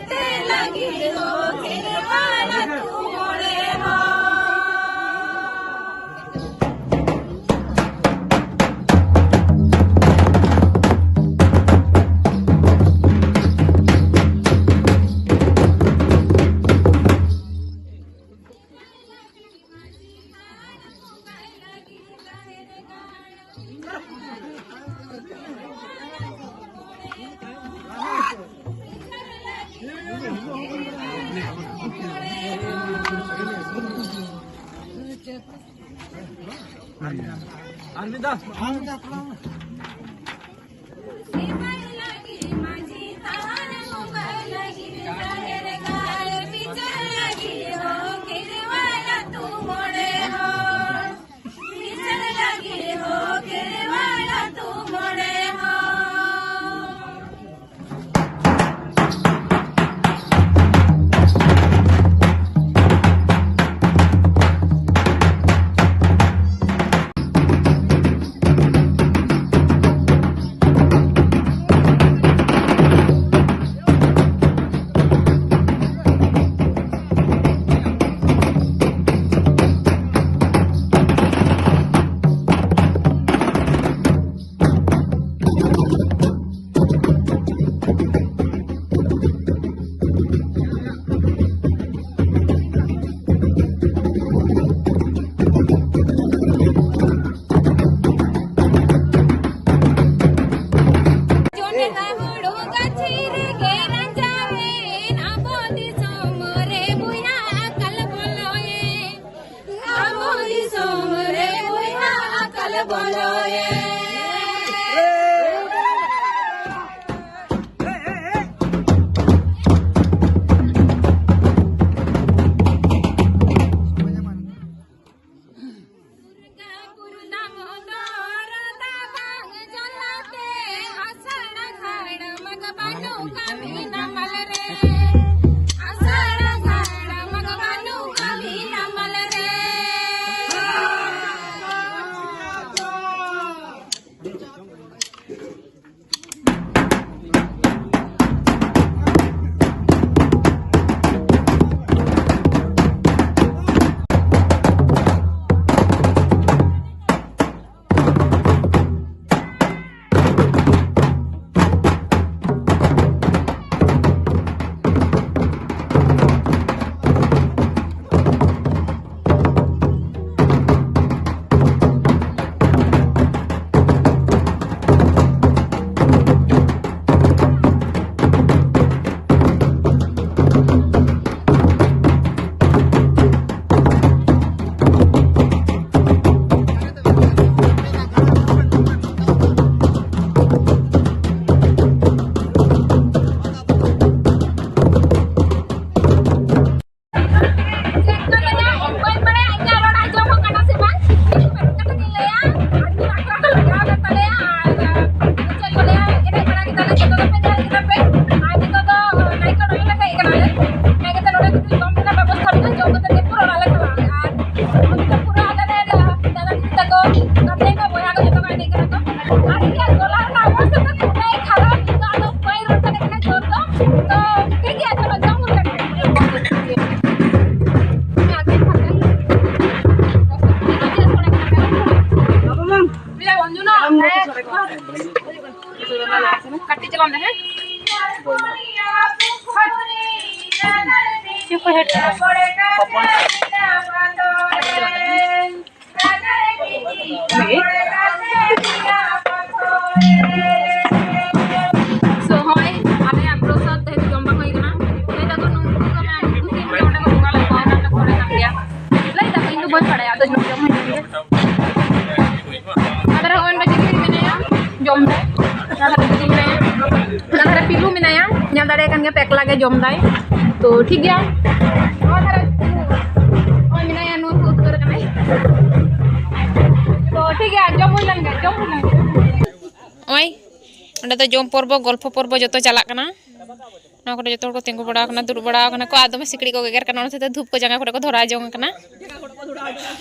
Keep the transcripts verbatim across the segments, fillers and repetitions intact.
ᱛᱮ ᱞᱟᱹᱜᱤᱫ ᱫᱚ ᱠᱷᱮᱨᱣᱟᱲ ᱟᱹᱛᱩ ᱢᱚᱬᱮ ᱦᱚᱲ᱾ ᱟᱨ ᱢᱤᱫ ᱫᱷᱟᱣ᱾ ᱡᱚᱱᱰᱨᱟ ᱦᱩᱲᱩ ᱜᱟᱹᱪᱷᱤ ᱨᱮᱜᱮ ᱨᱟᱸᱡᱟᱣᱮᱱ ᱟᱵᱚ ᱫᱤᱥᱚᱢ ᱨᱮ ᱵᱚᱭᱦᱟ ᱟᱠᱟᱞ ᱵᱚᱞᱚᱭᱮᱱ᱾ ᱟᱵᱚ ᱫᱤᱥᱚᱢ ᱨᱮ ᱵᱚᱭᱦᱟ ᱟᱠᱟᱞ ᱵᱚᱞᱚᱭᱮᱱ᱾ ᱪᱮᱫ ᱠᱚ ᱦᱮᱰ ᱠᱟᱱᱟ? So, ᱦᱚᱸᱜᱼᱚᱭ ᱟᱞᱮᱭᱟᱜ ᱯᱨᱚᱥᱟᱫ ᱛᱮᱦᱮᱧ ᱡᱚᱢ ᱵᱟᱝ ᱦᱩᱭ ᱠᱟᱱᱟ᱾ ᱞᱟᱹᱭ ᱫᱟᱠᱚ ᱱᱩᱠᱩ ᱫᱚ ᱱᱟ-, ᱱᱩᱠᱩ ᱥᱤᱢ ᱜᱮ ᱚᱸᱰᱮ ᱠᱚ ᱵᱚᱸᱜᱟ ᱞᱮᱫ ᱠᱚᱣᱟ, ᱚᱱᱟ ᱫᱚ ᱯᱚᱨᱮ ᱠᱟᱱ ᱜᱮᱭᱟ᱾ ᱞᱟᱹᱭ ᱫᱟᱠᱚ, ᱤᱧ ᱫᱚ ᱵᱟᱹᱧ ᱵᱟᱲᱟᱭᱟ, ᱟᱫᱚ ᱡᱚᱢ ᱦᱚᱸᱧ ᱡᱚᱢ ᱜᱮᱭᱟ᱾ ᱚᱱᱟ ᱫᱷᱟᱨᱮ ᱦᱚᱸᱜᱼᱚᱭ ᱱᱚᱰᱮ ᱡᱤᱞᱤ ᱢᱮᱱᱟᱭᱟ, ᱡᱚᱢ ᱫᱟᱭ᱾ ᱚᱱᱟ ᱫᱷᱟᱨᱮ ᱡᱤᱞᱤ ᱢᱮᱱᱟᱭᱟ, ᱚᱱᱟ ᱫᱷᱟᱨᱮ ᱯᱤᱞᱩ ᱢᱮᱱᱟᱭᱟ, ᱧᱮᱞ ᱫᱟᱲᱮᱭᱟᱜ ᱠᱟᱱ ᱜᱮᱭᱟ ᱯᱮ ᱮᱠᱞᱟ ᱜᱮ ᱡᱚᱢ ᱫᱟᱭ᱾ ᱛᱚ ᱴᱷᱤᱠ ᱜᱮᱭᱟ, ᱱᱚᱣᱟ ᱫᱷᱟᱨᱮ ᱱᱚᱜᱼᱚᱭ ᱢᱮᱱᱟᱭᱟ, ᱱᱩᱭ ᱦᱚᱸ ᱩᱫᱽᱜᱟᱹᱨ ᱠᱟᱱᱟᱭ᱾ ᱛᱚ ᱴᱷᱤᱠ ᱜᱮᱭᱟ, ᱡᱚᱢ ᱦᱩᱭ ᱞᱮᱱ ᱜᱮ, ᱡᱚᱢ ᱦᱩᱭ ᱞᱮᱱ ᱜᱮ᱾ ᱱᱚᱜᱼᱚᱭ ᱚᱸᱰᱮ ᱫᱚ ᱡᱚᱢ ᱯᱚᱨᱵᱚ, ᱜᱚᱞᱯᱷᱚ ᱯᱚᱨᱵᱚ ᱡᱚᱛᱚ ᱪᱟᱞᱟᱜ ᱠᱟᱱᱟ᱾ ᱱᱚᱣᱟ ᱠᱚᱨᱮ ᱡᱚᱛᱚ ᱦᱚᱲ ᱠᱚ ᱛᱤᱸᱜᱩ ᱵᱟᱲᱟ ᱟᱠᱟᱱᱟ, ᱫᱩᱲᱩᱵ ᱵᱟᱲᱟ ᱟᱠᱟᱱᱟ ᱠᱚ, ᱟᱨ ᱫᱚᱢᱮ ᱥᱤᱠᱲᱤᱡ ᱠᱚ ᱜᱮᱜᱮᱨ ᱠᱟᱱᱟ, ᱚᱱᱟ ᱦᱚᱛᱮᱡ ᱛᱮ ᱫᱷᱩᱯ ᱠᱚ ᱡᱟᱸᱜᱟ ᱠᱚᱨᱮ ᱠᱚ ᱫᱷᱚᱨᱟᱣ ᱡᱚᱝ ᱠᱟᱱᱟ᱾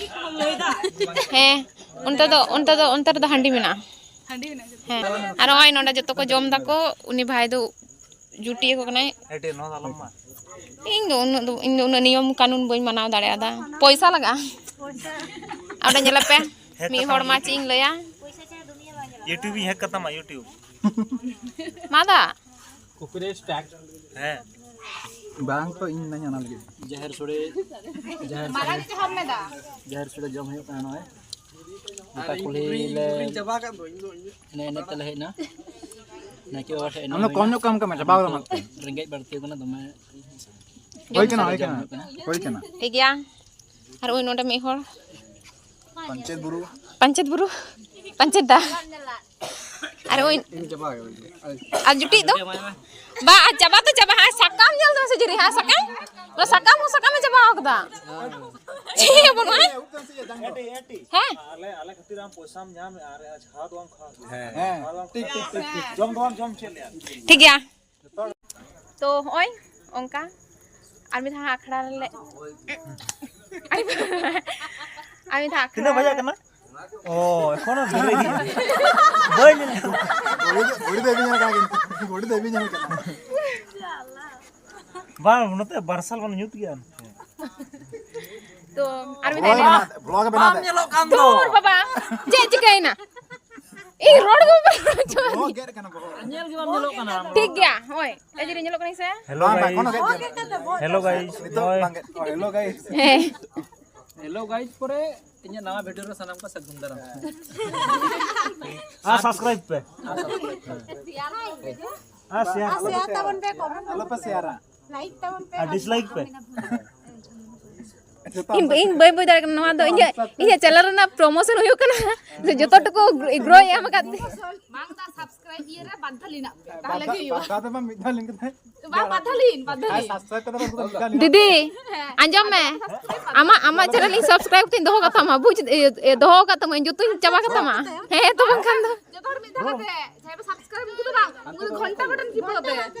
ᱦᱮᱸ, ᱚᱱᱛᱮ ᱫᱚ, ᱚᱱᱛᱮ ᱫᱚ, ᱚᱱᱛᱮ ᱨᱮᱫᱚ ᱦᱟᱺᱰᱤ ᱢᱮᱱᱟᱜᱼᱟ᱾ ᱦᱮᱸ, ᱟᱨ ᱱᱚᱜᱼᱚᱭ ᱱᱚᱰᱮ ᱡᱚᱛᱚ ᱠᱚ ᱡᱚᱢ ᱫᱟᱠᱚ, ᱩᱱᱤ ᱵᱷᱟᱭ ᱫᱚ ᱡᱩᱴᱤ ᱟᱠᱚ ᱠᱟᱱᱟᱭ᱾ ᱮᱴᱤ, ᱱᱚᱣᱟ ᱫᱚ ᱟᱞᱚᱢ ᱢᱟ᱾ ᱤᱧ ᱫᱚ ᱩᱱᱟᱹᱜ ᱫᱚ, ᱤᱧ ᱫᱚ ᱩᱱᱟᱹᱜ ᱱᱤᱭᱚᱢ ᱠᱟᱹᱱᱩᱱ ᱵᱟᱹᱧ ᱢᱟᱱᱟᱣ ᱫᱟᱲᱮᱭᱟᱫᱟ᱾ ᱯᱚᱭᱥᱟ ᱞᱟᱜᱟᱜᱼᱟ᱾ ᱚᱸᱰᱮ ᱧᱮᱞᱮ ᱯᱮ, ᱦᱮᱸ, ᱢᱤᱫ ᱠᱟᱛᱷᱟ ᱦᱚᱲ ᱢᱟ ᱢᱟ᱾ ᱪᱮᱫ ᱤᱧ ᱞᱟᱹᱭᱟ? YouTube ᱤᱧ ᱦᱮᱠ ᱠᱟᱛᱟᱢᱟ, YouTube᱾ ᱢᱟᱫᱟ᱾ Copyright strike. ᱦᱮᱸ᱾ ᱵᱟᱝ ᱛᱚ, ᱤᱧ ᱢᱮᱱᱟᱧᱟ ᱚᱱᱟ ᱞᱟᱹᱜᱤᱫ᱾ ᱡᱟᱦᱮᱨ ᱥᱳᱲᱮ, ᱡᱟᱦᱮᱨ ᱢᱟᱨᱟᱝ ᱥᱳᱲᱮ, ᱪᱟᱦᱟᱵ ᱢᱮ ᱫᱟ᱾ ᱡᱟᱦᱮᱨ ᱥᱳᱲᱮ ᱡᱚᱢ ᱦᱩᱭᱩᱜ ᱠᱟᱱᱟ ᱱᱚᱜᱼᱚᱭ᱾ ᱜᱚᱴᱟ ᱠᱩᱞᱦᱤ ᱞᱮ ᱮᱱᱮᱡ ᱮᱱᱮᱡ ᱛᱮᱞᱮ ᱦᱮᱡ ᱮᱱᱟ᱾ ᱱᱟᱭᱠᱮ ᱵᱟᱵᱟ ᱴᱷᱮᱡ ᱮᱱᱮᱡ ᱟᱢ ᱫᱚ ᱠᱚᱢ ᱦᱩᱭᱱᱟ᱾ ᱧᱚᱜ ᱠᱟᱢ ᱠᱟᱱᱟ, ᱪᱟᱵᱟᱣ ᱠᱟᱱᱟ᱾ ᱨᱮᱸᱜᱮᱡ ᱵᱟᱹᱲᱛᱤ ᱠᱟᱱᱟ ᱫᱚᱢᱮ᱾ ᱦᱩᱭ ᱠᱟᱱᱟ, ᱦᱩᱭ ᱠᱟᱱᱟ, ᱦᱩᱭ ᱠᱟᱱᱟ᱾ ᱴᱷᱤᱠ ᱜᱮᱭᱟ᱾ ᱟᱨ ᱩᱱᱤ ᱱᱚᱰᱮ ᱢᱤᱫ ᱦᱚᱲ᱾ ᱯᱟᱧᱪᱮᱛ ᱵᱩᱨᱩ᱾ ᱯᱟᱧᱪᱮᱛ ᱵᱩᱨᱩ? ᱯᱟᱧᱪᱮᱛ ᱫᱟ᱾ ᱟᱨ ᱩᱱᱤ ᱤᱧ ᱪᱟᱵᱟ ᱠᱟᱹᱫᱟᱹᱧ᱾ ᱟᱨ ᱡᱩᱴᱤᱡ ᱫᱚ? ᱵᱟ, ᱟᱨ ᱪᱟᱵᱟ ᱫᱚ ᱪᱟᱵᱟ, ᱦᱟᱸ, ᱥᱟᱠᱟᱢ ᱧᱮᱞ ᱛᱟᱢ ᱥᱮ ᱡᱤᱨᱤ, ᱦᱟᱸ, ᱥᱟᱠᱟᱢ? ᱚᱱᱟ ᱥᱟᱠᱟᱢ ᱦᱚᱸ ᱥᱟᱠᱟᱢᱮ ᱪᱟᱵᱟ ᱟᱠᱟᱫᱟ᱾ ᱪᱮᱫ ᱦᱚᱸ ᱵᱟᱹᱱᱩᱜᱼᱟ᱾ ᱦᱮᱸ? ᱟᱞᱮ, ᱟᱞᱮ ᱠᱷᱟᱹᱛᱤᱨ ᱟᱢ ᱯᱚᱭᱥᱟᱢ ᱧᱟᱢᱮᱜᱼᱟ, ᱟᱨ ᱪᱷᱟᱲᱟ ᱫᱚ ᱵᱟᱢ ᱠᱷᱟᱣᱟ᱾ ᱦᱮᱸ, ᱴᱷᱤᱠ, ᱴᱷᱤᱠ, ᱴᱷᱤᱠ, ᱴᱷᱤᱠ᱾ ᱡᱚᱢ ᱫᱚ ᱵᱟᱢ ᱡᱚᱢ ᱦᱚᱪᱚᱭᱮᱫ ᱞᱮᱭᱟ᱾ ᱴᱷᱤᱠ ᱜᱮᱭᱟ᱾ ᱛᱚ ᱦᱚᱸᱜᱼᱚᱭ ᱚᱱᱠᱟ ᱟᱨ ᱢᱤᱫ ᱫᱷᱟᱣ ᱟᱠᱷᱲᱟ ᱨᱮᱞᱮ, ᱟᱨ ᱢᱤᱫ ᱫᱷᱟᱣ ᱟᱠᱷᱲᱟ ᱛᱤᱱᱟᱹᱜ ᱵᱟᱡᱟᱜ ᱠᱟᱱᱟ? ᱚ, ᱮᱠᱷᱚᱱᱳ ᱫᱮᱨᱤ ᱜᱮᱭᱟ᱾ ᱵᱟᱹᱧ ᱧᱮᱞ ᱧᱟᱢ᱾ ᱜᱷᱚᱲᱤ ᱫᱚ, ᱜᱷᱚᱲᱤ ᱫᱚ ᱵᱟᱹᱧ ᱧᱮᱞ ᱠᱟᱜ ᱠᱤᱱᱛᱩ᱾ ᱜᱷᱚᱲᱤ ᱫᱚ ᱵᱟᱹᱧ ᱧᱮᱞ ᱠᱟᱜ᱾ ᱵᱟᱝ, ᱱᱚᱛᱮ ᱢᱟᱨᱥᱟᱞ ᱵᱟᱹᱱᱩᱜ, ᱧᱩᱛ ᱜᱮᱭᱟ ᱱᱚᱛᱮ᱾ ᱛᱚ, ᱟᱨ ᱢᱤᱫ ᱫᱷᱟᱣ ᱵᱞᱚᱜ ᱵᱮᱱᱟᱣ, ᱵᱞᱚᱜ ᱵᱮᱱᱟᱣ ᱵᱟᱢ ᱛᱮ᱾ ᱧᱮᱞᱚᱜ ᱠᱟᱱ ᱫᱚ᱾ ᱫᱩᱨ ᱵᱟᱵᱟ, ᱪᱮᱫ ᱪᱤᱠᱟᱹᱭᱮᱱᱟ? ᱤᱧ ᱨᱚᱲ ᱜᱮ ᱵᱟᱹᱧ ᱨᱚᱲ ᱦᱚᱪᱚ ᱟᱹᱧ᱾ ᱵᱚᱦᱚᱜ ᱜᱮᱫ ᱠᱟᱱᱟ, ᱵᱚᱦᱚᱜ᱾ ᱴᱷᱤᱠ ᱜᱮᱭᱟ, ᱦᱳᱭ᱾ ᱮ ᱡᱩᱫᱤ ᱧᱮᱞᱚᱜ ᱠᱟᱹᱱᱟᱹᱧ ᱥᱮ? ᱦᱮᱞᱳ ᱵᱟᱝ, ᱵᱟᱝ, ᱜᱟᱭᱤᱥ᱾ ᱮᱠᱷᱚᱱᱳ ᱜᱮᱫ ᱜᱮ ᱢᱮᱱᱟᱜᱼᱟ᱾ ᱦᱮᱞᱳ ᱜᱟᱭᱤᱥ᱾ ᱱᱤᱛᱚᱜ ᱦᱳᱭ᱾ ᱵᱟᱝ ᱜᱮᱫ ᱠᱚᱜᱼᱟ᱾ ᱦᱮᱞᱳ ᱜᱟᱭᱤᱥ᱾ ᱦᱮᱸ᱾ ᱦᱮᱞᱳ ᱜᱟᱭᱤᱥ ᱯᱚᱨᱮ ᱤᱧᱟᱹᱜ ᱱᱟᱣᱟ ᱵᱷᱤᱰᱤᱭᱳ ᱨᱮ ᱥᱟᱱᱟᱢ ᱠᱚ ᱥᱟᱹᱜᱩᱱ ᱫᱟᱨᱟᱢ᱾ ᱟᱨ ᱥᱟᱵᱥᱠᱨᱟᱭᱤᱵ ᱯᱮ᱾ ᱟᱨ ᱥᱮᱭᱟᱨ᱾ ᱟᱨ ᱥᱮᱭᱟᱨ ᱛᱟᱵᱚᱱ ᱯᱮ, ᱠᱚᱢᱮᱱᱴ ᱟᱞᱚᱯᱮ ᱥᱮᱭᱟᱨᱟ᱾ ᱞᱟᱭᱤᱠ ᱛᱟᱵᱚᱱ ᱯᱮ᱾ ᱟᱨ ᱰᱤᱥᱞᱟᱭᱤᱠ ᱯᱮ᱾ ᱤᱧ, ᱤᱧ ᱵᱟᱹᱧ ᱵᱩᱡᱽ ᱫᱟᱲᱮᱭᱟᱜ ᱠᱟᱱᱟ, ᱱᱚᱣᱟ ᱫᱚ ᱤᱧᱟᱹᱜ, ᱤᱧᱟᱹᱜ ᱪᱮᱱᱮᱞ ᱨᱮᱱᱟᱜ ᱯᱨᱚᱢᱳᱥᱚᱱ ᱦᱩᱭᱩᱜ ᱠᱟᱱᱟ ᱥᱮ ᱡᱚᱛᱚ ᱴᱩᱠᱩ ᱜᱨᱳᱭ ᱮᱢ ᱟᱠᱟᱫ ᱛᱮ? ᱵᱟᱝ, ᱫᱟ ᱥᱟᱵᱥᱠᱨᱟᱭᱤᱵ ᱤᱭᱟᱹ ᱨᱮ ᱵᱟᱫᱷᱟ ᱞᱤᱱᱟ ᱯᱮ, ᱛᱟᱦᱞᱮ ᱜᱮ ᱦᱩᱭᱩᱜᱼᱟ᱾ ᱵᱟᱫᱷᱟ ᱫᱚ ᱵᱟᱝ, ᱢᱤᱫ ᱫᱷᱟᱣ ᱞᱤᱝᱠ ᱠᱟᱛᱮ᱾ ᱵᱟᱝ, ᱵᱟᱫᱷᱟ ᱞᱤᱱ, ᱵᱟᱫᱷᱟ ᱟᱨ ᱞᱤᱱ᱾ ᱥᱟᱵᱥᱠᱨᱟᱭᱤᱵ ᱠᱟᱛᱮ ᱫᱚ ᱩᱱᱠᱩ ᱫᱚ ᱢᱤᱫ ᱫᱷᱟᱣ ᱞᱤᱝᱠ᱾ ᱫᱤᱫᱤ, ᱟᱸᱡᱚᱢ ᱢᱮ, ᱟᱢᱟᱜ, ᱟᱢᱟᱜ ᱪᱮᱱᱮᱞ ᱤᱧ ᱥᱟᱵᱥᱠᱨᱟᱭᱤᱵ ᱠᱟᱛᱮᱧ ᱫᱚᱦᱚ ᱠᱟᱛᱟᱢᱟ, ᱵᱩᱡᱽ, ᱤᱭᱟᱹ, ᱤᱭᱟᱹ, ᱫᱚᱦᱚ ᱠᱟᱛᱟᱢᱟᱹᱧ, ᱡᱚᱛᱚᱧ ᱪᱟᱵᱟ ᱠᱟᱛᱟᱢᱟ᱾ ᱦᱮᱸ, ᱛᱚ ᱵᱟᱝᱠᱷᱟᱱ ᱫᱚ᱾ ᱡᱚᱛᱚ ᱦᱚᱲ ᱢᱤᱫ ᱫᱷᱟᱣ ᱠᱟᱛᱮ, ᱡᱟᱦᱟᱸᱭ ᱯᱮ ᱥᱟᱵᱥᱠᱨᱟᱭᱤᱵ ᱩᱱᱠᱩ ᱫᱚ ᱵᱟᱝ, ᱩᱱᱠᱩ ᱫᱚ ᱜᱷᱚᱱᱴᱟ ᱵᱟᱴᱚᱱ ᱴᱤᱯᱟᱹᱣ ᱯᱮ,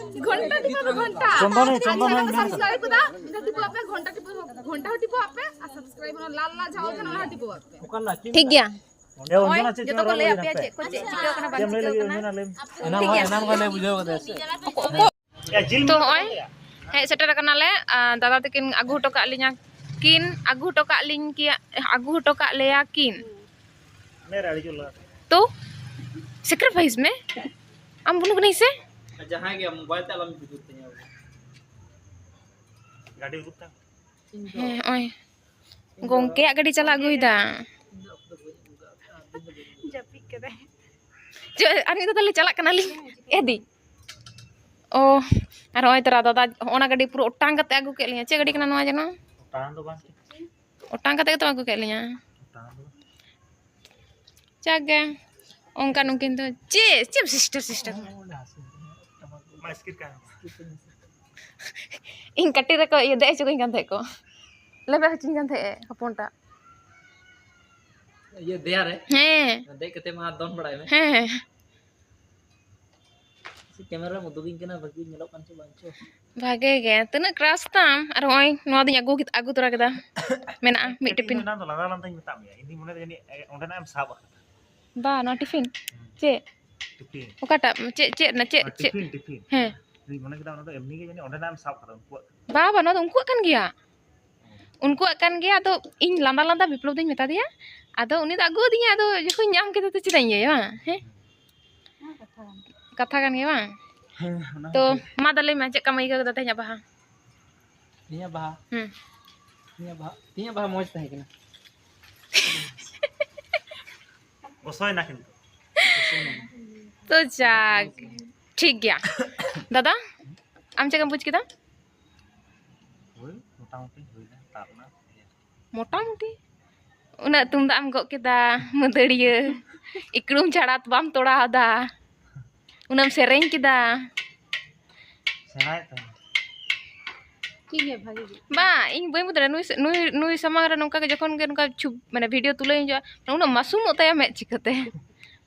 ᱜᱷᱚᱱᱴᱟ ᱴᱤᱯᱟᱹᱣ ᱯᱮ, ᱜᱷᱚᱱᱴᱟ᱾ ᱪᱚᱱᱫᱚᱱ, ᱪᱚᱱᱫᱚᱱ, ᱟᱨ ᱡᱟᱦᱟᱸᱭ ᱯᱮ ᱥᱟᱵᱥᱠᱨᱟᱭᱤᱵ ᱠᱟᱫᱟ, ᱢᱤᱫ ᱫᱷᱟᱣ ᱴᱤᱯᱟᱹᱣ ᱯᱮ, ᱜᱷᱚᱱᱴᱟ ᱴᱤᱯᱟᱹᱣ, ᱜᱷᱚᱱᱴᱟ ᱦᱚᱸ ᱴᱤᱯᱟᱹᱣ ᱯᱮ, ᱟᱨ ᱥᱟᱵᱥᱠᱨᱟᱭᱤᱵ ᱚᱱᱟ ᱞᱟᱞ ᱞᱟᱞ ᱡᱷᱟᱣ ᱠᱟᱱᱟ, ᱚᱱᱟ ᱦᱚᱸ ᱴᱤᱯᱟᱹᱣ ᱯᱮ᱾ ᱴᱷᱤᱠ ᱜᱮᱭᱟ᱾ ᱱᱚᱜᱼᱚᱭ ᱡᱚᱛᱚ ᱠᱚ ᱞᱟᱹᱭ ᱟᱯᱮᱭᱟ ᱪᱮᱫ ᱠᱚ ᱪᱮᱫ ᱪᱤᱠᱟᱹᱣ ᱠᱟᱱᱟ, ᱵᱟᱝ ᱪᱤᱠᱟᱹᱣ ᱠᱟᱱᱟ᱾ ᱮᱱᱟᱝ, ᱮᱱᱟᱝ ᱠᱷᱚᱱ ᱞᱮ ᱵᱩᱡᱷᱟᱹᱣ ᱠᱟᱫᱟ ᱥᱮ᱾ ᱛᱚ ᱦᱚᱸᱜᱼᱚᱭ ᱦᱮᱡ ᱥᱮᱴᱮᱨ ᱟᱠᱟᱱᱟᱞᱮ, ᱟᱨ ᱫᱟᱫᱟ ᱛᱟᱹᱠᱤᱱ ᱟᱹᱜᱩ ᱦᱚᱴᱚ ᱠᱟᱜ ᱞᱤᱧᱟ ᱠᱤᱱ, ᱟᱹᱜᱩ ᱦᱚᱴᱚ ᱠᱟᱜ ᱞᱤᱧ ᱠᱤ, ᱟᱹᱜᱩ ᱦᱚᱴᱚ ᱠᱟᱜ ᱞᱮᱭᱟ ᱠᱤᱱ᱾ ᱛᱚ ᱥᱮᱠᱨᱤᱯᱷᱟᱭᱤᱥ ᱢᱮ, ᱟᱢ ᱵᱩᱱᱩ ᱠᱟᱹᱱᱟᱹᱧ ᱥᱮ? ᱡᱟᱦᱟᱸᱭ ᱜᱮ ᱢᱳᱵᱟᱭᱤᱞ ᱛᱮ ᱟᱞᱚᱢ ᱡᱩᱫᱩᱨ ᱛᱤᱧᱟ᱾ ᱜᱟᱹᱰᱤ ᱩᱫᱩᱜ ᱛᱟᱢ᱾ ᱦᱮᱸ, ᱱᱚᱜᱼᱚᱭ ᱜᱚᱝᱠᱮᱭᱟᱜ ᱜᱟᱹᱰᱤ ᱪᱟᱞᱟᱜ ᱟᱹᱜᱩᱭᱮᱫᱟ᱾ ᱡᱟᱹᱯᱤᱫ ᱠᱟᱫᱟᱭ᱾ ᱪᱚ, ᱟᱨ ᱢᱤᱫ ᱫᱷᱟᱣ ᱛᱟᱦᱞᱮ ᱪᱟᱞᱟᱜ ᱠᱟᱱᱟᱞᱤᱧ᱾ ᱮ ᱫᱤ᱾ ᱚ, ᱟᱨ ᱱᱚᱜᱼᱚᱭ ᱛᱚᱨᱟ ᱫᱟᱫᱟ, ᱦᱚᱸᱜᱼᱚ ᱱᱟ ᱜᱟᱹᱰᱤ ᱯᱩᱨᱟᱹ ᱚᱴᱟᱝ ᱠᱟᱛᱮ ᱟᱹᱜᱩ ᱠᱮᱫ ᱞᱤᱧᱟ᱾ ᱪᱮᱫ ᱜᱟᱹᱰᱤ ᱠᱟᱱᱟ ᱱᱚᱣᱟ ᱡᱮᱱᱚ? ᱚᱴᱟᱝ ᱫᱚ ᱵᱟᱝ᱾ ᱚᱴᱟᱝ ᱠᱟᱛᱮ ᱜᱮᱛᱚᱢ ᱟᱹᱜᱩ ᱠᱮᱫ ᱞᱤᱧᱟ᱾ ᱚᱴᱟᱝ ᱫᱚ ᱵᱟᱝ᱾ ᱡᱟᱠ ᱜᱮ, ᱚᱱᱠᱟ ᱱᱩᱠᱤᱱ ᱫᱚ ᱪᱮᱫ, ᱪᱮᱫ ᱥᱤᱥᱴᱟᱨ, ᱥᱤᱥᱴᱟᱨ? ᱢᱟ ᱥᱠᱤᱯ ᱠᱟᱜ ᱢᱮ᱾ ᱤᱧ ᱠᱟᱹᱴᱤᱡ ᱨᱮᱠᱚ ᱤᱭᱟᱹ ᱫᱮᱡ ᱦᱚᱪᱚ ᱠᱟᱹᱧ ᱠᱟᱱ ᱛᱟᱦᱮᱸᱫ ᱠᱚ, ᱞᱮᱵᱮᱫ ᱦᱚᱪᱚᱧ ᱠᱟᱱ ᱛᱟᱦᱮᱸᱫ ᱦᱚᱯᱚᱱᱴᱟᱜ᱾ ᱤᱭᱟᱹ ᱫᱮᱭᱟ ᱨᱮ? ᱦᱮᱸ᱾ ᱫᱮᱡ ᱠᱟᱛᱮ ᱢᱟ ᱫᱚᱱ ᱵᱟᱲᱟᱭ ᱢᱮ᱾ ᱦᱮᱸ᱾ ᱥᱮ ᱠᱮᱢᱮᱨᱟ ᱨᱮᱢ ᱩᱫᱩᱜᱤᱧ ᱠᱟᱱᱟ, ᱵᱷᱟᱹᱜᱤ ᱧᱮᱞᱚᱜ ᱠᱟᱱ ᱪᱚ ᱵᱟᱝ ᱪᱚ᱾ ᱵᱷᱟᱜᱮ ᱜᱮ᱾ ᱛᱤᱱᱟᱹᱜ ᱠᱨᱟᱥ ᱛᱟᱢ? ᱟᱨ ᱦᱚᱸᱜᱼᱚᱭ ᱱᱚᱣᱟ ᱫᱚᱧ ᱟᱹᱜᱩ ᱠᱮᱫ-, ᱟᱹᱜᱩ ᱛᱚᱨᱟ ᱠᱮᱫᱟ᱾ ᱢᱮᱱᱟᱜᱼᱟ ᱢᱤᱫ ᱠᱟᱹᱴᱤᱡ ᱴᱤᱯᱤᱱ᱾ ᱤᱧ ᱫᱚ ᱮᱱᱟᱝ ᱫᱚ ᱞᱟᱸᱫᱟ ᱞᱟᱸᱫᱟᱧ ᱢᱮᱛᱟᱜ ᱢᱮᱭᱟ, ᱤᱧ ᱫᱩᱧ ᱢᱚᱱᱮᱭᱮᱫᱟ ᱡᱟᱹᱱᱤᱡ, ᱮ, ᱚᱸᱰᱮᱱᱟᱜ ᱮᱢ ᱥᱟᱵ ᱟᱠᱟᱫᱟ᱾ ᱵᱟ, ᱱᱚᱣᱟ ᱴᱤᱯᱷᱤᱱ᱾ ᱦᱩᱸ᱾ ᱪᱮᱫ? ᱴᱤᱯᱷᱤᱱ᱾ ᱚᱠᱟᱴᱟᱜ? ᱪᱮᱫ, ᱪᱮᱫ ᱨᱮᱱᱟᱜ? ᱪᱮᱫ, ᱟᱨ ᱪᱮᱫ? Tiffin, tiffin. ᱦᱮᱸ᱾ ᱤᱧ ᱢᱚᱱᱮ ᱠᱮᱫᱟ ᱚᱱᱟ ᱫᱚ ᱮᱢᱱᱤ ᱜᱮ ᱡᱟᱹᱱᱤᱡ ᱚᱸᱰᱮᱱᱟᱜ ᱮᱢ ᱥᱟᱵ ᱟᱠᱟᱫᱟ, ᱩᱱᱠᱩᱣᱟᱜ ᱠᱟᱱᱟ᱾ ᱵᱟ, ᱵᱟ, ᱱᱚᱣᱟ ᱫᱚ ᱩᱱᱠᱩᱣᱟᱜ ᱠᱟᱱ ᱜᱮᱭᱟ᱾ ᱩᱱᱠᱩᱣᱟᱜ ᱠᱟᱱ ᱜᱮᱭᱟ᱾ ᱟᱫᱚ ᱤᱧ ᱞᱟᱸᱫᱟ ᱞᱟᱸᱫᱟ ᱵᱤᱯᱞᱚᱵ ᱫᱚᱧ ᱢᱮᱛᱟ ᱫᱮᱭᱟ, ᱟᱫᱚ ᱩᱱᱤ ᱫᱚ ᱟᱹᱜᱩ ᱟᱹᱫᱤᱧᱟ᱾ ᱟᱫᱚ ᱡᱚᱠᱷᱚᱱ ᱧᱟᱢ ᱠᱮᱫᱟ ᱛᱚ ᱪᱮᱫᱟᱜ ᱤᱧ ᱤᱭᱟᱹᱭᱟ, ᱵᱟᱝ? ᱦᱮᱸ, ᱠᱟᱛᱷᱟ ᱠᱟᱱ ᱜᱮᱭᱟ, ᱵᱟᱝ? ᱦᱮᱸ, ᱚᱱᱟ ᱛᱚ ᱦᱚᱸ ᱴᱷᱤᱠ᱾ ᱢᱟ ᱫᱟ, ᱞᱟᱹᱭ ᱢᱮ, ᱪᱮᱫ ᱞᱮᱠᱟᱢ ᱟᱹᱭᱠᱟᱹᱣ ᱠᱮᱫᱟ ᱛᱮᱦᱮᱧᱟᱜ ᱵᱟᱦᱟ? ᱛᱮᱦᱮᱧᱟᱜ ᱵᱟᱦᱟ? ᱦᱩᱸ᱾ ᱛᱮᱦᱮᱧᱟᱜ ᱵᱟᱦᱟ, ᱛᱮᱦᱮᱧᱟᱜ ᱵᱟᱦᱟ ᱢᱚᱡᱽ ᱛᱟᱦᱮᱸ ᱠᱟᱱᱟ᱾ ᱜᱚᱥᱚᱭᱱᱟ ᱠᱤᱱᱛᱩ᱾ ᱛᱚ ᱡᱟᱠ, ᱴᱷᱤᱠ ᱜᱮᱭᱟ᱾ ᱫᱟᱫᱟ, ᱟᱢ ᱪᱮᱫ ᱞᱮᱠᱟᱢ ᱵᱩᱡᱽ ᱠᱮᱫᱟ? ᱦᱳᱭ, ᱢᱚᱴᱟᱢᱩᱴᱤ ᱦᱩᱭᱱᱟ, ᱛᱟᱵ ᱱᱟ᱾ ᱢᱚᱴᱟᱢᱩᱴᱤ᱾ ᱩᱱᱟᱹᱜ ᱛᱩᱢᱫᱟᱜ ᱮᱢ ᱜᱚᱜ ᱠᱮᱫᱟ, ᱢᱟᱹᱫᱟᱹᱲᱤᱭᱟᱹ, ᱤᱠᱲᱩᱢ ᱪᱷᱟᱲᱟ ᱛᱚ ᱵᱟᱢ ᱛᱚᱲᱟᱣ ᱫᱟ, ᱩᱱᱟᱹᱜ ᱮᱢ ᱥᱮᱨᱮᱧ ᱠᱮᱫᱟ᱾ ᱥᱮᱬᱟᱭᱮᱫ ᱛᱟᱦᱮᱸ᱾ ᱴᱷᱤᱠ ᱜᱮᱭᱟ, ᱵᱷᱟᱜᱮ ᱜᱮ᱾ ᱵᱟ, ᱤᱧ ᱵᱟᱹᱧ ᱵᱩᱡᱽ ᱫᱟᱲᱮᱭᱟᱜᱼᱟ, ᱱᱩᱭ ᱥᱮ-, ᱱᱩᱭ, ᱱᱩᱭ ᱥᱟᱢᱟᱝ ᱨᱮ ᱱᱚᱝᱠᱟ ᱜᱮ ᱡᱚᱠᱷᱚᱱ ᱜᱮ ᱱᱚᱝᱠᱟ ᱪᱷᱩᱵ-, ᱢᱟᱱᱮ, ᱵᱷᱤᱰᱤᱭᱳ ᱛᱩᱞᱟᱹᱣ ᱦᱤᱡᱩᱜᱼᱟ, ᱩᱱᱟᱹᱜ ᱢᱟᱥᱩᱢᱚᱜ ᱛᱟᱭᱟ ᱢᱮᱫ ᱪᱤᱠᱟᱹᱛᱮ?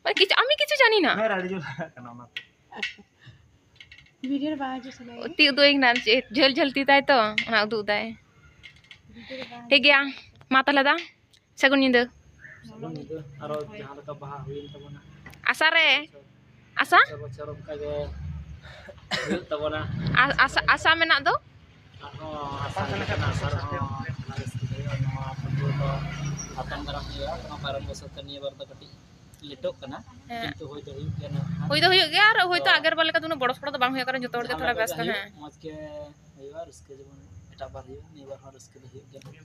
ᱢᱟᱱᱮ, ᱠᱤᱪᱷᱩ, ᱟᱹᱢᱤ ᱠᱤᱪᱷᱩ ᱡᱟᱱᱤ ᱱᱟ᱾ ᱢᱮᱫ ᱟᱹᱰᱤ ᱡᱳᱨ ᱞᱟᱜᱟᱜ ᱠᱟᱱᱟ ᱚᱱᱟᱛᱮ᱾ ᱵᱷᱤᱰᱤᱭᱳ ᱨᱮ ᱵᱟᱝ ᱦᱤᱡᱩᱜ ᱥᱟᱱᱟᱭᱮᱫ ᱛᱤ ᱩᱫᱩᱜ ᱟᱹᱧ ᱠᱟᱱᱟ, ᱪᱮᱫ ᱡᱷᱟᱹᱞ ᱡᱷᱟᱹᱞ ᱛᱤ ᱛᱟᱭ ᱛᱚ, ᱚᱱᱟ ᱩᱫᱩᱜ ᱫᱟᱭ᱾ ᱵᱷᱤᱰᱤᱭᱳ ᱨᱮ ᱵᱟᱝ ᱴᱷᱤᱠ ᱜᱮᱭᱟ, ᱢᱟ ᱛᱟᱦᱚᱞᱮ ᱫᱟ, ᱥᱟᱹᱜᱩᱱ ᱧᱤᱫᱟᱹ᱾ ᱥᱟᱹᱜᱩᱱ ᱧᱤᱫᱟᱹ᱾ ᱟᱨᱚ ᱡᱟᱦᱟᱸ ᱞᱮᱠᱟ ᱵᱟᱦᱟ ᱦᱩᱭᱮᱱ ᱛᱟᱵᱚᱱᱟ᱾ ᱟᱥᱟ ᱨᱮ, ᱟᱥᱟ? ᱵᱚᱪᱷᱚᱨ ᱵᱚᱪᱷᱚᱨ ᱚᱱᱠᱟ ᱜᱮ ᱦᱩᱭᱩᱜ ᱛᱟᱵᱚᱱᱟ᱾ ᱟ-, ᱟᱥᱟ, ᱟᱥᱟ ᱢᱮᱱᱟᱜ ᱫᱚ? ᱟᱨᱦᱚᱸ ᱟᱥᱟ ᱞᱮᱠᱟᱱᱟᱜ ᱟᱥᱟ ᱨᱮᱦᱚᱸ ᱨᱟᱹᱥᱠᱟᱹ ᱦᱩᱭᱩᱜᱼᱟ᱾ ᱱᱚᱣᱟ ᱯᱟᱹᱴᱷᱩᱣᱟᱹ ᱠᱚ ᱟᱛᱟᱝ ᱫᱟᱨᱟᱢ ᱦᱩᱭᱩᱜᱼᱟ᱾ ᱱᱚᱣᱟ ᱯᱟᱨᱚᱢ ᱵᱚᱪᱷᱚᱨ ᱠᱷᱚᱱ ᱱᱤᱭᱟᱹ ᱵᱟᱨ ᱫᱚ ᱠᱟᱹᱴᱤᱡ ᱞᱮᱴᱚᱜ ᱠᱟᱱᱟ, ᱦᱮᱸ᱾ ᱠᱤᱱᱛᱩ ᱦᱩᱭ ᱫᱚ ᱦᱩᱭᱩᱜ ᱜᱮᱭᱟ ᱱᱟᱜ ᱠᱷᱟᱱ᱾ ᱦᱩᱭ ᱫᱚ ᱦᱩᱭᱩᱜ ᱜᱮᱭᱟ, ᱟᱨ ᱦᱩᱭ ᱛᱚ ᱛᱚ ᱟᱜᱮᱨ ᱵᱟᱨ ᱞᱮᱠᱟ ᱫᱚ ᱩᱱᱟᱹᱜ ᱵᱚᱲᱚ ᱥᱚᱲᱚ ᱫᱚ ᱵᱟᱝ ᱦᱩᱭᱩᱜᱼᱟ, ᱠᱟᱨᱚᱱ ᱡᱚᱛᱚ ᱦᱚᱲ ᱜᱮ ᱡᱟᱦᱟᱸ ᱛᱷᱚᱲᱟ ᱞᱮᱠᱟ ᱵᱮᱥᱛᱚ, ᱦᱩᱭᱩᱜ, ᱦᱮᱸ᱾ ᱢᱚᱡᱽ ᱜᱮ ᱦᱩᱭᱩᱜᱼᱟ, ᱨᱟᱹᱥᱠᱟᱹ ᱡᱮᱢᱚᱱ ᱮᱴᱟᱜ ᱵᱟᱨ ᱦᱩᱭᱩᱜᱼᱟ, ᱱᱤᱭᱟᱹ ᱵᱟᱨ ᱦᱚᱸ ᱨᱟᱹᱥᱠᱟᱹ ᱫᱚ ᱦᱩᱭᱩᱜ ᱜᱮᱭᱟ ᱱᱟᱜ᱾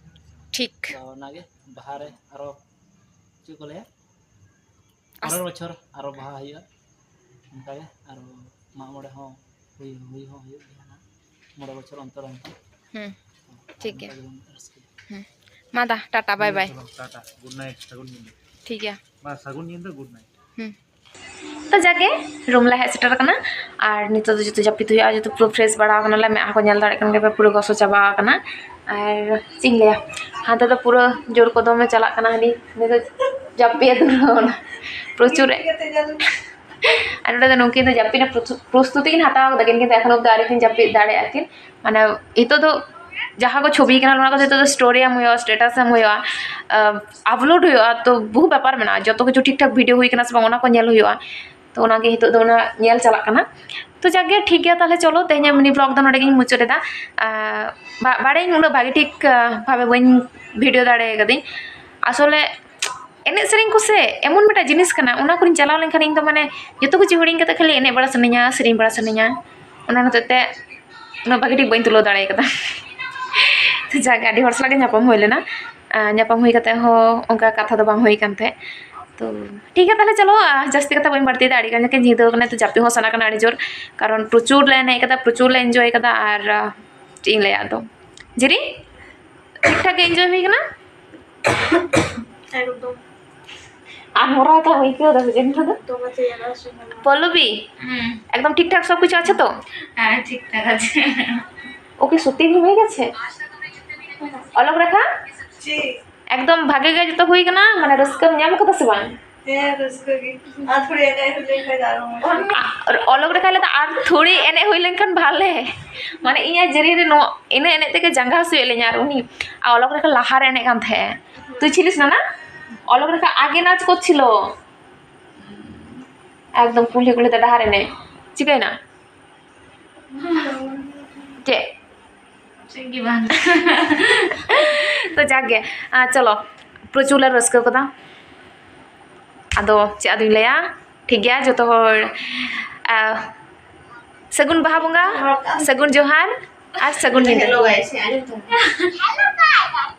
ᱴᱷᱤᱠ᱾ ᱛᱚ ᱚᱱᱟᱜᱮ ᱵᱟᱦᱟ ᱨᱮ ᱟᱨᱚ ᱪᱮᱫ ᱠᱚ ᱞᱟᱹᱭᱟ? ᱟᱥ- ᱯᱚᱨᱮᱨ ᱵᱚᱪᱷᱚᱨ ᱟᱨᱚ ᱵᱟᱦᱟ ᱦᱩᱭᱩᱜᱼᱟ, ᱚᱱᱠᱟᱜᱮ ᱟᱨᱚ ᱢᱟᱜ ᱢᱚᱬᱮ ᱦᱚᱸ ᱦᱩᱭ, ᱦᱩᱭ ᱦᱚᱸ ᱦᱩᱭᱩᱜ ᱜᱮᱭᱟ ᱦᱟᱸᱜ, ᱢᱚᱬᱮ ᱵᱚᱪᱷᱚᱨ ᱚᱱᱛᱚᱨ ᱚᱱᱛᱚᱨ᱾ ᱦᱩᱸ, ᱴᱷᱤᱠ ᱜᱮᱭᱟ᱾ ᱚᱱᱠᱟ ᱜᱮᱵᱚᱱ ᱨᱟᱹᱥᱠᱟᱹᱭᱟ᱾ ᱦᱩᱸ, ᱢᱟ ᱫᱟ, ᱴᱟᱴᱟ, ᱵᱟᱭ ᱵᱟᱭ᱾ ᱴᱟᱴᱟ, ᱜᱩᱰ ᱱᱟᱭᱤᱴ, ᱥᱟᱹᱜᱩᱱ ᱧᱤᱫᱟᱹ᱾ ᱴᱷᱤᱠ ᱜᱮᱭᱟ᱾ ᱢᱟ, ᱥᱟᱹᱜᱩᱱ ᱧᱤᱫᱟᱹ, ᱜᱩᱰ ᱱᱟᱭᱤᱴ᱾ ᱦᱩᱸ᱾ ᱛᱚ ᱡᱟᱜᱮ, ᱨᱩᱢ ᱞᱮ ᱦᱮᱡ ᱥᱮᱴᱮᱨ ᱟᱠᱟᱱᱟ, ᱟᱨ ᱱᱤᱛᱚᱜ ᱫᱚ ᱡᱚᱛᱚ ᱡᱟᱹᱯᱤᱫ ᱦᱩᱭᱩᱜᱼᱟ᱾ ᱡᱚᱛᱚ ᱯᱩᱨᱟᱹ ᱯᱷᱨᱮᱥ ᱵᱟᱲᱟ ᱟᱠᱟᱱᱟᱞᱮ, ᱢᱮᱫᱦᱟ ᱠᱚ ᱧᱮᱞ ᱫᱟᱲᱮᱭᱟᱜ ᱠᱟᱱ ᱜᱮᱭᱟ ᱯᱮ, ᱯᱩᱨᱟᱹ ᱜᱚᱥᱚ ᱪᱟᱵᱟ ᱟᱠᱟᱱᱟ᱾ ᱟᱨ ᱪᱮᱫ ᱤᱧ ᱞᱟᱹᱭᱟ, ᱦᱟᱱᱛᱮ ᱫᱚ ᱯᱩᱨᱟᱹ ᱡᱳᱨ ᱠᱚᱫᱚᱢᱮ ᱪᱟᱞᱟᱜ ᱠᱟᱱᱟ, ᱦᱟᱹᱱᱤ ᱩᱱᱤ ᱫᱚ ᱡᱟᱹᱯᱤᱫ ᱮ ᱫᱷᱩᱨᱟᱹᱣ ᱮᱱᱟ ᱯᱨᱚᱪᱩᱨ ᱮ᱾ ᱟᱨ ᱱᱚᱰᱮ ᱫᱚ ᱱᱩᱠᱤᱱ ᱫᱚ ᱡᱟᱹᱯᱤᱫ ᱨᱮᱱᱟᱜ ᱯᱨᱚᱥᱛᱩ-, ᱯᱨᱚᱥᱛᱩᱛᱤ ᱠᱤᱱ ᱦᱟᱛᱟᱣ ᱠᱟᱫᱟ ᱠᱤᱱ, ᱠᱤᱱᱛᱩ ᱮᱠᱷᱚᱱ ᱚᱵᱫᱤ ᱟᱹᱣᱨᱤ ᱠᱤᱱ ᱡᱟᱹᱯᱤᱫ ᱫᱟᱲᱮᱭᱟᱜᱼᱟ ᱠᱤᱱ᱾ ᱢᱟᱱᱮ, ᱱᱤᱛᱚᱜ ᱫᱚ ᱡᱟᱦᱟᱸ ᱠᱚ ᱪᱷᱚᱵᱤ ᱠᱟᱱᱟ, ᱱᱚᱣᱟ ᱠᱚ ᱡᱚᱛᱚ ᱫᱚ ᱥᱴᱳᱨᱤ ᱮᱢ ᱦᱩᱭᱩᱜᱼᱟ, ᱥᱴᱮᱴᱟᱥ ᱮᱢ ᱦᱩᱭᱩᱜᱼᱟ, ᱟᱯᱞᱳᱰ ᱦᱩᱭᱩᱜᱼᱟ, ᱛᱚ ᱵᱚᱦᱩ ᱵᱮᱯᱟᱨ ᱢᱮᱱᱟᱜᱼᱟ, ᱡᱚᱛᱚ ᱠᱤᱪᱷᱩ ᱴᱷᱤᱠ ᱴᱷᱟᱠ ᱵᱷᱤᱰᱤᱭᱳ ᱦᱩᱭ ᱠᱟᱱᱟ ᱥᱮ ᱵᱟᱝ, ᱚᱱᱟ ᱠᱚ ᱧᱮᱞ ᱦᱩᱭᱩᱜᱼᱟ᱾ ᱛᱚ ᱚᱱᱟᱜᱮ ᱱᱤᱛᱚᱜ ᱫᱚ ᱚᱱᱟ ᱧᱮᱞ ᱪᱟᱞᱟᱜ ᱠᱟᱱᱟ᱾ ᱛᱚ ᱡᱟᱠ ᱜᱮ, ᱴᱷᱤᱠ ᱜᱮᱭᱟ, ᱛᱟᱦᱚᱞᱮ ᱪᱚᱞᱚ, ᱛᱮᱦᱮᱧᱟᱜ ᱢᱤᱱᱤ ᱵᱞᱚᱜ ᱫᱚ ᱱᱚᱰᱮ ᱜᱤᱧ ᱢᱩᱪᱟᱹᱫ ᱮᱫᱟ᱾ ᱟᱨ ᱵᱟ- ᱵᱟᱲᱟᱭᱟᱹᱧ ᱩᱱᱟᱹᱜ ᱵᱷᱟᱜᱮ ᱴᱷᱤᱠ, ᱟᱨ, ᱵᱷᱟᱵᱮ ᱵᱟᱹᱧ ᱵᱷᱤᱰᱤᱭᱳ ᱫᱟᱲᱮ ᱠᱟᱹᱫᱟᱹᱧ᱾ ᱟᱥᱚᱞᱮ ᱮᱱᱮᱡ ᱥᱮᱨᱮᱧ ᱠᱚᱥᱮ ᱮᱢᱚᱱ ᱢᱤᱫᱴᱟᱝ ᱡᱤᱱᱤᱥ ᱠᱟᱱᱟ, ᱚᱱᱟ ᱠᱚᱨᱮᱧ ᱪᱟᱞᱟᱣ ᱞᱮᱱᱠᱷᱟᱱ ᱤᱧ ᱫᱚ ᱢᱟᱱᱮ ᱡᱚᱛᱚ ᱠᱤᱪᱷᱩ ᱦᱤᱲᱤᱧ ᱠᱟᱛᱮ ᱠᱷᱟᱹᱞᱤ ᱮᱱᱮᱡ ᱵᱟᱲᱟ ᱥᱟᱱᱟᱧᱟ, ᱥᱮᱨᱮᱧ ᱵᱟᱲᱟ ᱥᱟᱱᱟᱧᱟ᱾ ᱚᱱᱟ ᱦᱚᱛᱮᱡ ᱛᱮ ᱩᱱᱟᱹᱜ ᱵᱷᱟᱜᱮ ᱴᱷᱤᱠ ᱵᱟᱹᱧ ᱛᱩᱞᱟᱹᱣ ᱫᱟᱲᱮ ᱠᱟᱫᱟ᱾ ᱛᱚ ᱡᱟᱜᱮ, ᱟᱹᱰᱤ ᱦᱚᱲ ᱥᱟᱞᱟᱜ ᱜᱮ ᱧᱟᱯᱟᱢ ᱦᱩᱭ ᱞᱮᱱᱟ᱾ ᱟᱨ ᱧᱟᱯᱟᱢ ᱦᱩᱭ ᱠᱟᱛᱮ ᱦᱚᱸ ᱚᱱᱠᱟ ᱠᱟᱛᱷᱟ ᱫᱚ ᱵᱟᱝ ᱦᱩᱭ ᱠᱟᱱ ᱛᱟᱦᱮᱸᱫ᱾ ᱛᱚ ᱴᱷᱤᱠ ᱜᱮᱭᱟ, ᱛᱟᱦᱚᱞᱮ ᱪᱚᱞᱚ, ᱟᱨ ᱡᱟᱹᱥᱛᱤ ᱠᱟᱛᱷᱟ ᱵᱟᱹᱧ ᱵᱟᱹᱲᱛᱤᱭᱮᱫᱟ, ᱟᱹᱰᱤ ᱜᱟᱱ ᱜᱮ ᱧᱤᱫᱟᱹ ᱠᱟᱱᱟ, ᱛᱚ ᱡᱟᱹᱯᱤᱫ ᱦᱚᱸ ᱥᱟᱱᱟ ᱠᱟᱱᱟ ᱟᱹᱰᱤ ᱡᱳᱨ, ᱠᱟᱨᱚᱱ ᱯᱨᱚᱪᱩᱨ ᱞᱮ ᱮᱱᱮᱡ ᱠᱟᱫᱟ, ᱯᱨᱚᱪᱩᱨ ᱞᱮ ᱮᱱᱡᱚᱭ ᱠᱟᱫᱟ᱾ ᱟᱨ, ᱟᱨ ᱪᱮᱫ ᱤᱧ ᱞᱟᱹᱭᱟ ᱟᱫᱚ, ᱡᱮᱨᱤ, ᱴᱷᱤᱠ ᱴᱷᱟᱠ ᱜᱮ ᱮᱱᱡᱚᱭ ᱦᱩᱭ ᱠᱟᱱᱟ? ᱮᱠᱫᱚᱢ᱾ ᱟᱨ ᱢᱚᱨᱟ ᱠᱟ ᱦᱩᱭ ᱠᱮᱫᱟ ᱵᱩᱡᱷᱟᱹᱣ ᱫᱚ᱾ ᱫᱚᱢᱮ ᱪᱮᱦᱨᱟ ᱥᱩᱱᱩᱢ᱾ ᱯᱚᱞᱞᱚᱵᱤ, ᱦᱩᱸ᱾ একদম ঠিকঠাক সব কিছু আছে তো? হ্যাঁ, ঠিকঠাক আছে। ওকে সত্যি হয়ে গেছে? অলক রেখা? জি। একদম ᱵᱷᱟᱜᱮ ᱜᱮ ᱡᱚᱛᱚ ᱦᱩᱭ ᱠᱟᱱᱟ, ᱢᱟᱱᱮ ᱨᱟᱹᱥᱠᱟᱹᱢ ᱧᱟᱢ ᱠᱟᱫᱟ ᱥᱮ ᱵᱟᱝ? ᱦᱮᱸ, ᱨᱟᱹᱥᱠᱟᱹ ᱜᱮ᱾ ᱟᱨ ᱛᱷᱚᱲᱤ ᱮᱱᱮᱡ ᱦᱩᱭ ᱞᱮᱱᱠᱷᱟᱱ ᱟᱨᱚ ᱢᱚᱡᱽ᱾ ᱟᱨ ᱚᱞᱚᱠ ᱨᱮᱠᱷᱟ ᱞᱟᱹᱭᱫᱟ, "ᱟᱨ ᱛᱷᱚᱲᱤ ᱮᱱᱮᱡ ᱦᱩᱭ ᱞᱮᱱᱠᱷᱟᱱ ᱵᱷᱟᱞᱮ᱾" ᱢᱟᱱᱮ ᱤᱧ ᱟᱨ ᱡᱮᱨᱤ ᱨᱮ ᱱᱚᱣᱟ ᱮᱱᱮᱡ ᱮᱱᱮᱡ ᱛᱮᱜᱮ ᱡᱟᱸᱜᱟ ᱦᱟᱹᱥᱩᱭᱮᱫ ᱞᱤᱧᱟ᱾ ᱟᱨ ᱩᱱᱤ, ᱟᱨ ᱚᱞᱚᱠ ᱨᱮᱠᱷᱟ ᱞᱟᱦᱟᱨᱮ ᱮᱱᱮᱡ ᱠᱟᱱ ᱛᱟᱦᱮᱸᱜ᱾ তুই ছিলিস না, না? অলক রেখা আগে নাচ করছিল। একদম ᱠᱩᱞᱦᱤ ᱠᱩᱞᱦᱤ ᱛᱮ ᱰᱟᱦᱟᱨ ᱮᱱᱮᱡ᱾ ᱪᱤᱠᱟᱹᱭᱮᱱᱟ? ᱪᱮᱫ? ᱪᱮᱫ ᱜᱮ ᱵᱟᱝ᱾ ᱛᱚ ᱡᱟᱠ ᱜᱮ, ᱟᱨ ᱪᱚᱞᱚ, ᱯᱨᱚᱪᱩᱨ ᱞᱮ ᱨᱟᱹᱥᱠᱟᱹ ᱠᱟᱫᱟ᱾ ᱟᱫᱚ ᱪᱮᱫ ᱟᱫᱚᱧ ᱞᱟᱹᱭᱟ? ᱴᱷᱤᱠ ᱜᱮᱭᱟ, ᱡᱚᱛᱚ ᱦᱚᱲ, ᱟᱨ, ᱥᱟᱹᱜᱩᱱ ᱵᱟᱦᱟ ᱵᱚᱸᱜᱟ, ᱥᱟᱹᱜᱩᱱ ᱡᱚᱦᱟᱨ ᱟᱨ ᱥᱟᱹᱜᱩᱱ ᱧᱤᱫᱟᱹ᱾ Hello guys, ᱦᱮᱸ, ᱟᱸᱡᱚᱢ ᱛᱟᱵᱚᱱ᱾